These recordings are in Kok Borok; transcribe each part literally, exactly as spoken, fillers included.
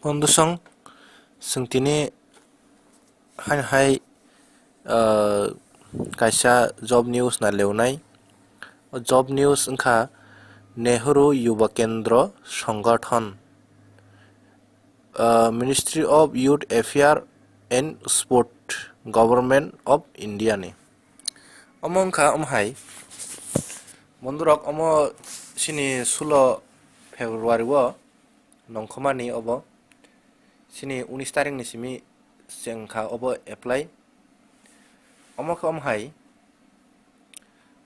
Bondusong, chwng tini haino hai, ah, kaisa job news na leunai. O job news wngkha Nehru Yuva Kendra Sangathan, ah, Ministry of Youth Affairs and Sport, Government of India ni. Omo wngkha omo hai, bondurok omo sini sulo February o nongkhomani obo, sini unis tarik ni simi chengkha obo apply. Omo khe omo hai,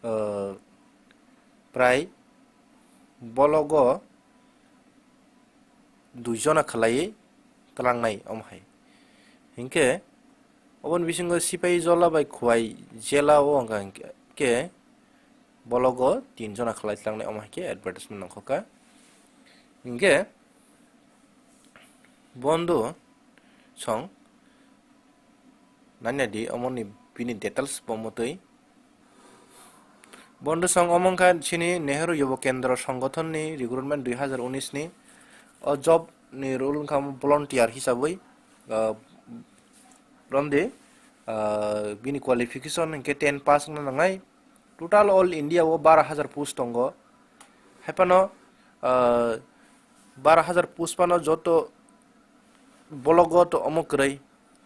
ah, prai bologo dui jona khlaiwi twlangnai omo hai. Hinkhe oboni bisingo Sipahijola bai Khowai jela o wngkha hinkhe bologo tin jona khlai tlangnai omo hai khe advertisement nongkhorkha. Hinkhe bondusong nainadi omoni bini details bo motwi. Bondusong omo wngkha chini Nehru Yuva Kendra Sangathan ni recruitment dui hazar unis ni. O job ni role wngkha volunteer hisabwi, ah, romdi, ah, bini qualification hinkhe ten pass wngna nangnai. Total all India o bara hazar post tongo. Haiphano, ah, bara hazar post phano joto bologo to omo kwrwi,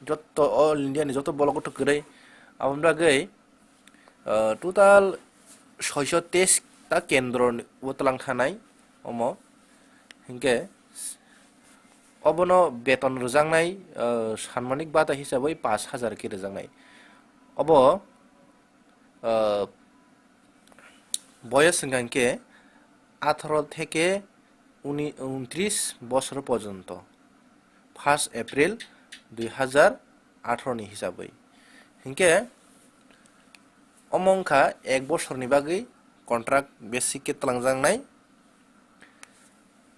joto all India ni joto bologo to kwrwi. Aboni bagwi, ah, total soiso teis ta kendro ni o twlang thanai omo. Hinkhe obono beton rwjaknai, ah, sanmanik bata hisabwi pash hazar khe rwjaknai. Obo, ah, boyos wngkha hinkhe atharo theke uni-, untris bosor porjonto, first April dui hazar atharo ni hisabwi. Hinkhe omo wngkha ek bosorni bagwi contract basic khe twlangjaknai.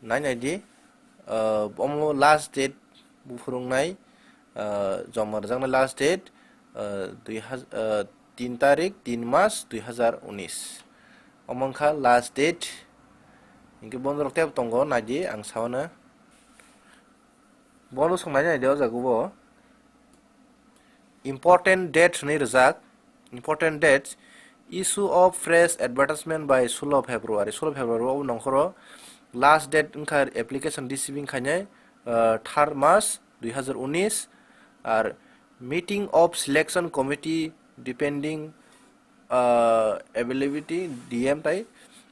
Nainai di, ah, omo last date buphurungnai, ah, joma rwjaknai last date, ah, dui haz-, ah, tin tarik, tin mas, dui hazar unis. Omo wngkha last date. Hinkhe bondorok tebo tongo, naidi ang sawana. Bondusong nainai di o jaga o. Important date hwnwi rwjak, important dates, issue of fresh advertisement by sulo February, sulo February o nongkhoro last date wngkha application receiving khainai, uh, third March dui hazar unis, ar meeting of selection committee depending, uh, availability D M tai,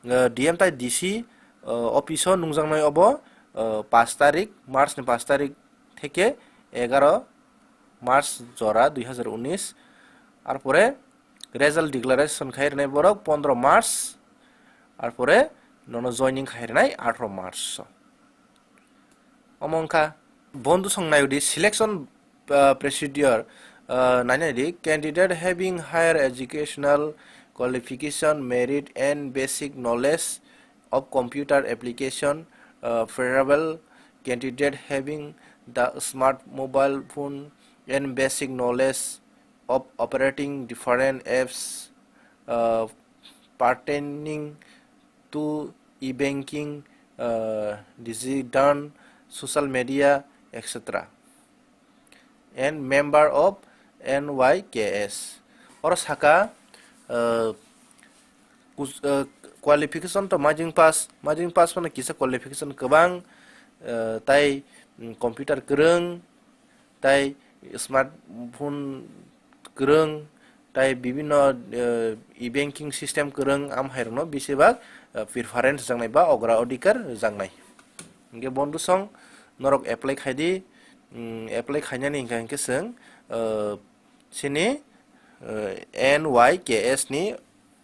uh, D M tai D C, uh, office o nungjaknai obo, uh, pash tarik, March ni pash tarik theke egaro March jora dui hazar unis, arpore result declaration khai rwnai borok pondro March, arpore nono joining khai rwnai atharo March. Omo wngkha bondusong naiyodi selection, uh, procedure, uh, nainai di candidate having higher educational qualification, merit and basic knowledge of computer application, uh, preferable candidate having the smart mobile phone and basic knowledge of operating different apps, uh, pertaining to e-banking, uh, digital, social media, et cetera. And member of N Y K S. Oro saka, uh, kus-, uh, qualification to majing pass, majing pass mane kisa qualification kwbang, uh, tai, mm, computer kwrwng, tai smartphone kwrwng, tai bibinno, eh, e-banking system kwrwng, am hairokno besibak, eh, preference rwjaknai ba ogra odhikar rwjaknai. Hinkhe bondusong norok apply khaidi, mm, apply khainani hinkha hinkhe chwng, eh, chini, eh, N Y K S ni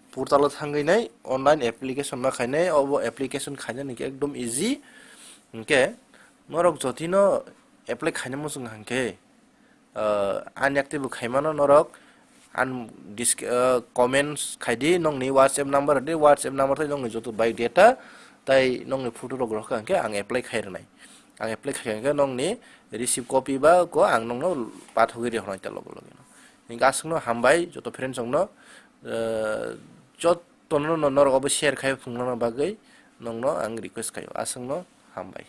portal o thangwi nai online application ma khainai, obo application khainani khe ekdom easy. Hinkhe norok jotino apply khaina muchung hinkhe, ah, ani yaktwi bo khaimano norok, an dis-, ah, comments khaidi, nongni WhatsApp number di, WhatsApp number tei nongni joto biodata tai nongni photo rok rwkha hinkhe ang apply khai rwnai. Ang apply khai hinkhe nongni receipt copy ba ko ang nongno pathogwi rihornai ta logo logo no. Hinkhe aswkno hambai joto friends rokno, ah, jotono no norok obo share khai phunukna bagwi nongno ang request khaio. Aswkno hambai.